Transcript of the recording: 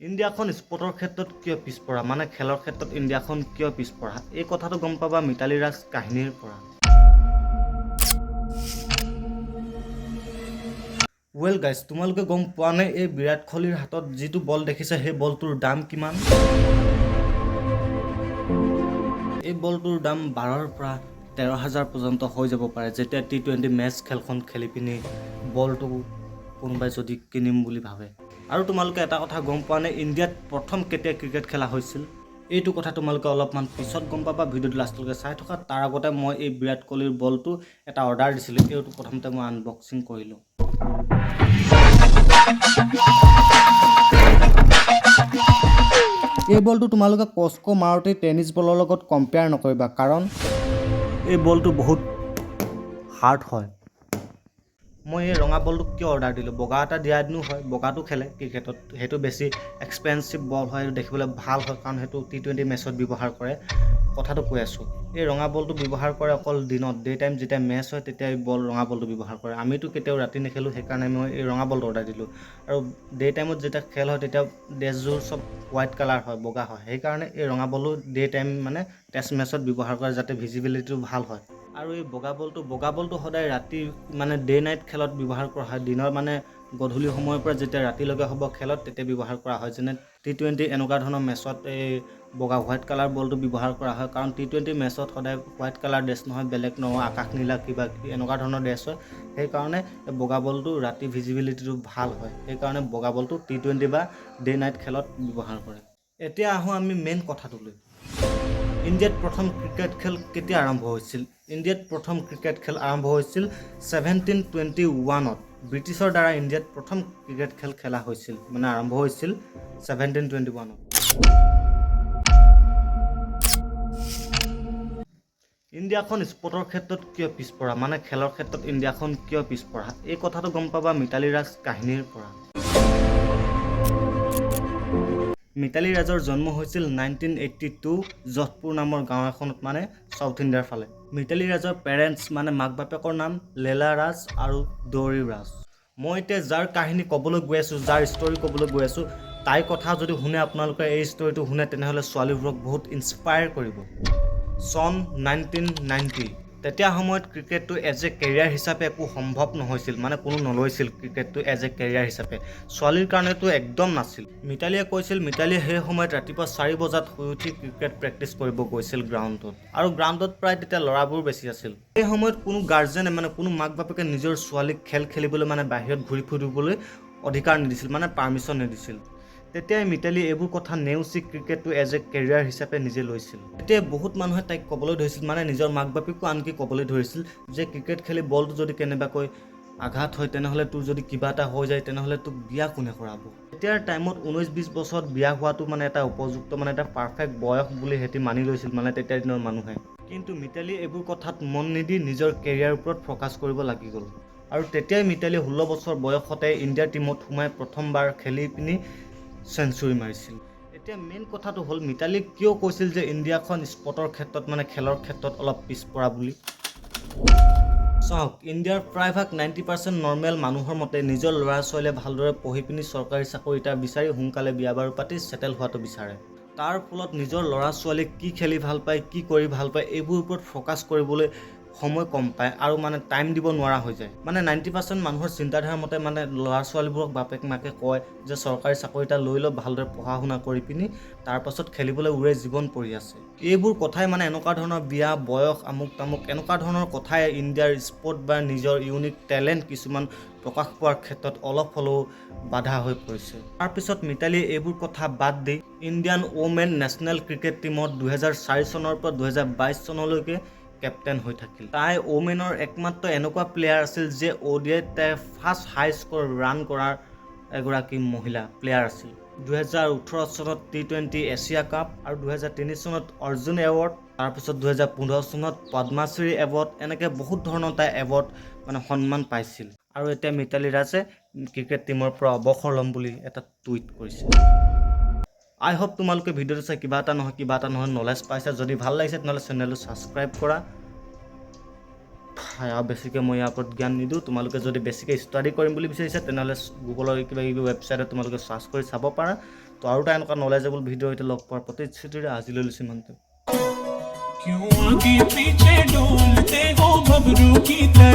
ইণ্ডিয়াখন স্পৰ্টৰ ক্ষেত্ৰত কিয় পিছপৰা, মানে খেলৰ ক্ষেত্ৰত ইণ্ডিয়াখন কিয় পিছপৰা, এই কথাটো গম পাবা মিতালী ৰাজ কাহিনীৰ পৰা। ৱেল গাইজ, তোমালোকে গম পোৱা নে এই বিৰাট কোহলিৰ হাতত যিটো বল দেখিছে, সেই বলটোৰ দাম কিমান? এই বলটোৰ দাম 12ৰ পৰা 13 হাজাৰ পৰ্যন্ত হৈ যাব পাৰে, যেতিয়া টি-20 মেচ খেলখন খেলি পিনি বলটো কোনোবাই যদি কিনিম বুলি ভাবে। আৰু তোমালোকে এটা কথা গম পোৱা নে, ইণ্ডিয়াত প্ৰথম কেতিয়া ক্ৰিকেট খেলা হৈছিল? এইটো কথা তোমালোকে অলপমান পিছত গম পাবা, ভিডিঅ'টো লাষ্টলৈকে চাই থকা। তাৰ আগতে মই এই বিৰাট কোহলিৰ বলটো এটা অৰ্ডাৰ দিছিলোঁ, এইটো প্ৰথমতে মই আনবক্সিং কৰিলোঁ। এই বলটো তোমালোকে কস্কো, মাৰুতি টেনিছ বলৰ লগত কম্পেয়াৰ নকৰিবা, কাৰণ এই বলটো বহুত হাৰ্ড হয়। মই এই ৰঙা বলটো কিয় অৰ্ডাৰ দিলোঁ? বগা এটা দিয়া দিনো হয়। বগাটো খেলে ক্ৰিকেটত, সেইটো বেছি এক্সপেঞ্চিভ বল হয়, সেইটো দেখিবলৈ ভাল হয়, কাৰণ সেইটো টি-20 মেচত ব্যৱহাৰ কৰে। কথাটো কৈ আছোঁ, এই ৰঙা বলটো ব্যৱহাৰ কৰে অকল দিনত, ডে টাইম যেতিয়া মেচ হয়, তেতিয়া এই বল, ৰঙা বলটো ব্যৱহাৰ কৰে। আমিতো কেতিয়াও ৰাতি নেখেলোঁ, সেইকাৰণে মই এই ৰঙা বলটো অৰ্ডাৰ দিলোঁ। আৰু ডে টাইমত যেতিয়া খেল হয়, তেতিয়া ড্ৰেছযোৰ চব হোৱাইট কালাৰ হয়, বগা হয়। সেইকাৰণে এই ৰঙা বলো ডে টাইম মানে টেষ্ট মেচত ব্যৱহাৰ কৰে, যাতে ভিজিবিলিটিটো ভাল হয়। আৰু এই বগা বলটো সদায় ৰাতি, মানে ডে নাইট খেলত ব্যৱহাৰ কৰা হয়। দিনৰ মানে গধূলি সময়ৰ পৰা যেতিয়া ৰাতিলৈকে হ'ব খেলত, তেতিয়া ব্যৱহাৰ কৰা হয়। যেনে টি-20 এনেকুৱা ধৰণৰ মেচত এই বগা, হোৱাইট কালাৰ বলটো ব্যৱহাৰ কৰা হয়, কাৰণ টি-20 মেচত সদায় হোৱাইট কালাৰ ড্ৰেছ নহয়, বেলেগ নহয়, আকাশ নীলা কিবা কিবি এনেকুৱা ধৰণৰ ড্ৰেছ হয়। সেইকাৰণে এই বগা বলটো ৰাতি ভিজিবিলিটিটো ভাল হয়। সেইকাৰণে বগা বলটো টি-20 বা ডে নাইট খেলত ব্যৱহাৰ কৰে। এতিয়া আহোঁ আমি মেইন কথাটোলৈ। ইণ্ডিয়াত প্ৰথম ক্ৰিকেট খেল কেতিয়া আৰম্ভ হৈছিল? ইণ্ডিয়াত প্ৰথম ক্ৰিকেট খেল আৰম্ভ হৈছিল 1721ত। ব্ৰিটিছৰ দ্বাৰা ইণ্ডিয়াত প্ৰথম ক্ৰিকেট খেল খেলা হৈছিল, মানে আৰম্ভ হৈছিল 1721ত। ইণ্ডিয়াখন স্পৰ্টৰ ক্ষেত্ৰত কিয় পিছপৰা, মানে খেলৰ ক্ষেত্ৰত ইণ্ডিয়াখন কিয় পিছপৰা, এই কথাটো গম পাবা মিতালী ৰাজ কাহিনীৰ পৰা। মিতালী ৰাজৰ জন্ম হৈছিল 1982 যোধপুৰ নামৰ গাঁও এখনত, মানে চাউথ ইণ্ডিয়াৰ ফালে। মিতালী ৰাজৰ পেৰেণ্টছ, মানে মাক বাপেকৰ নাম লেলা ৰাজ আৰু দৌৰী ৰাজ। মই এতিয়া যাৰ কাহিনী ক'বলৈ গৈ আছোঁ, যাৰ ষ্টৰি ক'বলৈ গৈ আছোঁ, তাইৰ কথা যদি শুনে আপোনালোকে, এই ষ্টৰিটো শুনে, তেনেহ'লে ছোৱালীবোৰক বহুত ইনস্পায়াৰ কৰিব। চন 1990। তেতিয়া সময়ত ক্ৰিকেটটো এজ এ কেৰিয়াৰ হিচাপে একো সম্ভৱ নহৈছিল, মানে কোনো নলৈছিল ক্ৰিকেটটো এজ এ কেৰিয়াৰ হিচাপে। ছোৱালীৰ কাৰণেতো একদম নাছিল। মিতালীয়ে কৈছিল, মিতালীয়ে সেই সময়ত ৰাতিপুৱা 4 বজাত শুই উঠি ক্ৰিকেট প্ৰেক্টিছ কৰিব গৈছিল গ্ৰাউণ্ডত আৰু গ্ৰাউণ্ডত প্ৰায় তেতিয়া ল'ৰাবোৰ বেছি আছিল। সেই সময়ত কোনো গাৰ্জেনে, মানে কোনো মাক বাপেকে নিজৰ ছোৱালীক খেল খেলিবলৈ, মানে বাহিৰত ঘূৰি ফুৰিবলৈ অধিকাৰ নিদিছিল, মানে পাৰ্মিশ্যন নিদিছিল। তেতিয়াই মিতালীয়ে এইবোৰ কথা নেওচি ক্ৰিকেটটো এজ এ কেৰিয়াৰ হিচাপে নিজে লৈছিল। তেতিয়া বহুত মানুহে তাইক ক'বলৈ ধৰিছিল, মানে নিজৰ মাক বাপেকো আনকি ক'বলৈ ধৰিছিল যে ক্ৰিকেট খেলি বলটো যদি কেনেবাকৈ আঘাত হয়, তেনেহ'লে তোৰ যদি কিবা এটা হৈ যায়, তেনেহ'লে তোক বিয়া কোনে কৰাব? তেতিয়াৰ টাইমত 19-20 বছৰত বিয়া হোৱাটো মানে এটা উপযুক্ত, মানে এটা পাৰফেক্ট বয়স বুলি সিহঁতি মানি লৈছিল, মানে তেতিয়াৰ দিনৰ মানুহে। কিন্তু মিতালীয়ে এইবোৰ কথাত মন নিদি নিজৰ কেৰিয়াৰ ওপৰত ফ'কাছ কৰিব লাগি গ'ল। আৰু তেতিয়াই মিতালীয়ে 16 বছৰ বয়সতে ইণ্ডিয়াৰ টীমত সোমাই প্ৰথমবাৰ খেলি পিনি চেঞ্চুৰী মাৰিছিল। এতিয়া মেইন কথাটো হ'ল, মিতালীক কিয় কৈছিল যে ইণ্ডিয়াখন স্পৰ্টৰ ক্ষেত্ৰত, মানে খেলৰ ক্ষেত্ৰত অলপ পিছপৰা বুলি? চাওক, ইণ্ডিয়াৰ প্ৰায়ভাগ 90% নৰ্মেল মানুহৰ মতে নিজৰ ল'ৰা ছোৱালীয়ে ভালদৰে পঢ়ি পিনি চৰকাৰী চাকৰি এটা বিচাৰি সোনকালে বিয়া বাৰু পাতি ছেটেল হোৱাটো বিচাৰে। তাৰ ফলত নিজৰ ল'ৰা ছোৱালীক কি খেলি ভাল পায়, কি কৰি ভাল পায়, এইবোৰ ওপৰত ফ'কাছ কৰিবলৈ সময় কম পায় আৰু মানে টাইম দিব নোৱাৰা হৈ যায়। মানে 90% মানুহৰ চিন্তাধাৰাৰ মতে মানে ল'ৰা ছোৱালীবোৰক বাপেক মাকে কয় যে চৰকাৰী চাকৰি এটা লৈ লওক, ভালদৰে পঢ়া শুনা কৰি পিনি তাৰপাছত খেলিবলৈ ওৰে জীৱন পৰি আছে। এইবোৰ কথাই, মানে এনেকুৱা ধৰণৰ বিয়া বয়স, আমুক তামুক এনেকুৱা ধৰণৰ কথাই ইণ্ডিয়াৰ স্পৰ্ট বা নিজৰ ইউনিক টেলেণ্ট কিছুমান প্ৰকাশ পোৱাৰ ক্ষেত্ৰত অলপ হ'লেও বাধা হৈ পৰিছে। তাৰপিছত মিতালীয়ে এইবোৰ কথা বাদ দি ইণ্ডিয়ান ওমেন নেশ্যনেল ক্ৰিকেট টীমত 2004 চনৰ পৰা 2022 চনলৈকে কেপ্টেইন হৈ থাকিল। তাই ওমেনৰ একমাত্ৰ এনেকুৱা প্লেয়াৰ আছিল যে অ'ডিআইত তাই ফাৰ্ষ্ট হাই স্ক'ৰ ৰান কৰাৰ এগৰাকী মহিলা প্লেয়াৰ আছিল। 2018 চনত টি-20 এছিয়া কাপ আৰু 2003 চনত অৰ্জুন এৱাৰ্ড, তাৰপিছত 2015 চনত পদ্মাশ্ৰী এৱাৰ্ড, এনেকৈ বহুত ধৰণৰ তাই এৱাৰ্ড, মানে সন্মান পাইছিল। আৰু এতিয়া মিতালী ৰাজে ক্ৰিকেট টীমৰ পৰা অৱসৰ ল'ম বুলি এটা টুইট কৰিছে। আই হোপ তোমালোকে ভিডিঅ'টো চাই কিবা এটা নহয় কিবা এটা নহয় নলেজ পাইছা। যদি ভাল লাগিছে, তেনেহ'লে চেনেলটো ছাবস্ক্ৰাইব কৰা। আৰু বেছিকৈ মই ইয়াৰ ওপৰত জ্ঞান নিদিওঁ। তোমালোকে যদি বেছিকৈ ষ্টাডি কৰিম বুলি বিচাৰিছা, তেনেহ'লে গুগলৰ কিবা কিবি ৱেবছাইটত তোমালোকে চাৰ্চ কৰি চাব পাৰা। তো আৰু এটা এনেকুৱা নলেজেবল ভিডিঅ' সৈতে লগ পোৱাৰ প্ৰতিশ্ৰুতিৰে আজিলৈ লৈছোঁ ইমানতে। क्यों आगे पीछे डोलते हो भंवरों की तरह?